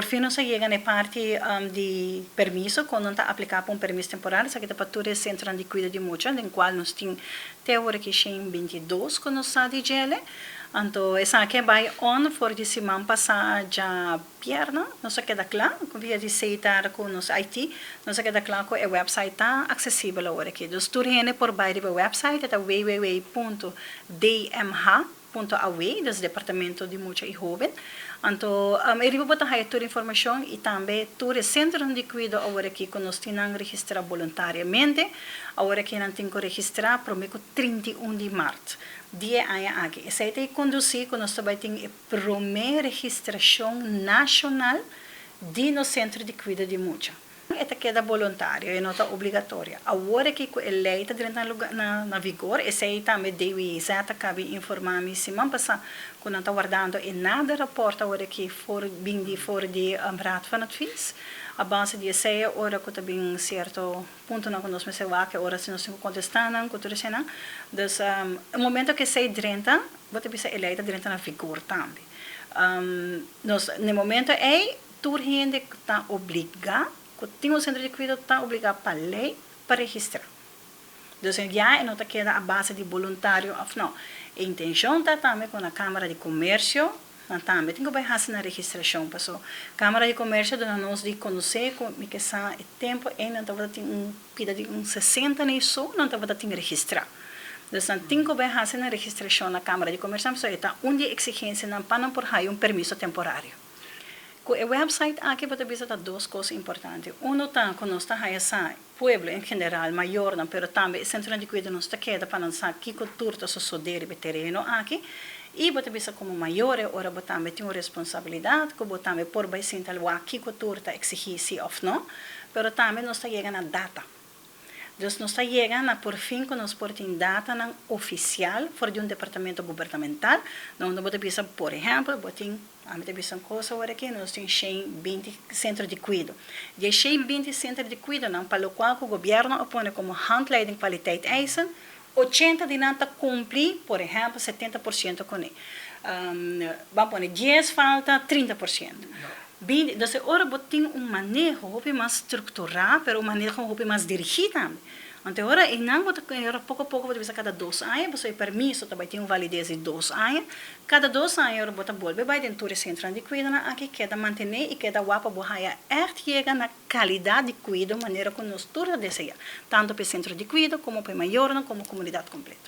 Por fin nos a yega na e parti di permiso, cu nan ta aplica pa un permiso temporal. Esaki ta pa tur e centronan di cuido di mucha, den cual nos tin te awor aki 122 cu nos sa di djele. Anto esaki a bay on for di siman pasa djabierna. Nos a keda cla via di Setar cu nos IT, nos a keda cla cu e website ta accesibel awor aki. Dus tur hende por bay riba e website, e ta www.dmh.aw, dus Departamento di Mucha y Hoben. Anto e riba bo ta haya tur informacion y tambe tur e centronan di cuido awor aki cu nos tin nan registra boluntariamente. Awor aki nan tin cu registra prome cu 31 di maart di e aña aki. Esey ta e conduci cu nos ta bay tin e prome registracion nacional di nos centro di cuido di mucha. E ta keda boluntario, e no ta obligatorio. Awor aki cu e ley ta drenta na vigor, esey tambe DWZ a caba informa mi siman pasa cu nan ta wardando e nader rapport awor aki for bin di for di Raad van Advies. A base di esey, ora cu ta bin cierto puntonan cu nos mester wak, ora si nos tin cu contesta nan cu tur eseynan. Dus e momento cu esey drenta, bo ta bisa e ley ta drenta na vigor tambe. Nos na e momento ey tur hende ta obliga, cu tin un centro di cuido ta obliga pa ley pa registra. Dus ya e no ta keda a base di boluntario of no. E intencion ta tambe cu na Camara di Comercio nan tambe tin cu bay haci na registracion, paso Camara di Comercio duna nos di conoce cu mi ke sa e tempo ey nan tabata tin un pida di un 60 ni so nan tabata tin registra. Dus nan tin cu bay haci na registracion na Camara di Comercio, paso e ta un di e exigencianan pa nan por haya un permiso temporario. Cu e website aki bo ta bisa ta dos cos importante. Uno ta cu nos ta haya sa pueblo en general, mayornan, pero tambe e centronan di cuido nos ta keda pa nan sa kico tur ta sosode riba e tereno aki. Y bo ta bisa como mayor e ora bo tambe tin un responsabilidad cu bo tambe por bay sinta wak kico tur ta exigi, si of no. Pero tambe nos ta yega na data. Dus nos ta yega na por fin cu nos por tin datanan oficial for di un departamento gubernamental, na unda bo ta bisa, por ehempel, bo tin, ami ta bisa un cos awor aki, nos tin 120 centro di cuido. Di e 120 centro di cuidonan, pa locual cu gobierno a pone como Handleiding Kwaliteit Eisen, 80 di nan ta cumpli, por ehempel, 70% cu ne. Ban pone 10 falta 30%. 20, dus ora bo tin un maneho hopi mas structura, pero un maneho hopi mas dirigi tambe. Anto ora einan bo ta ora poco poco bo ta bisa cada 2 aña, pasobra e permiso ta bay tin un validez di 2 aña. Cada 2 aña ora bo ta bolbe bay den tur e centronan di cuidonan aki, keda mantene y keda wak pa bo haya echt yega na calidad di cuido manera cu nos tur ta desea, tanto pa e centro di cuido como pa e mayornan como comunidad completo.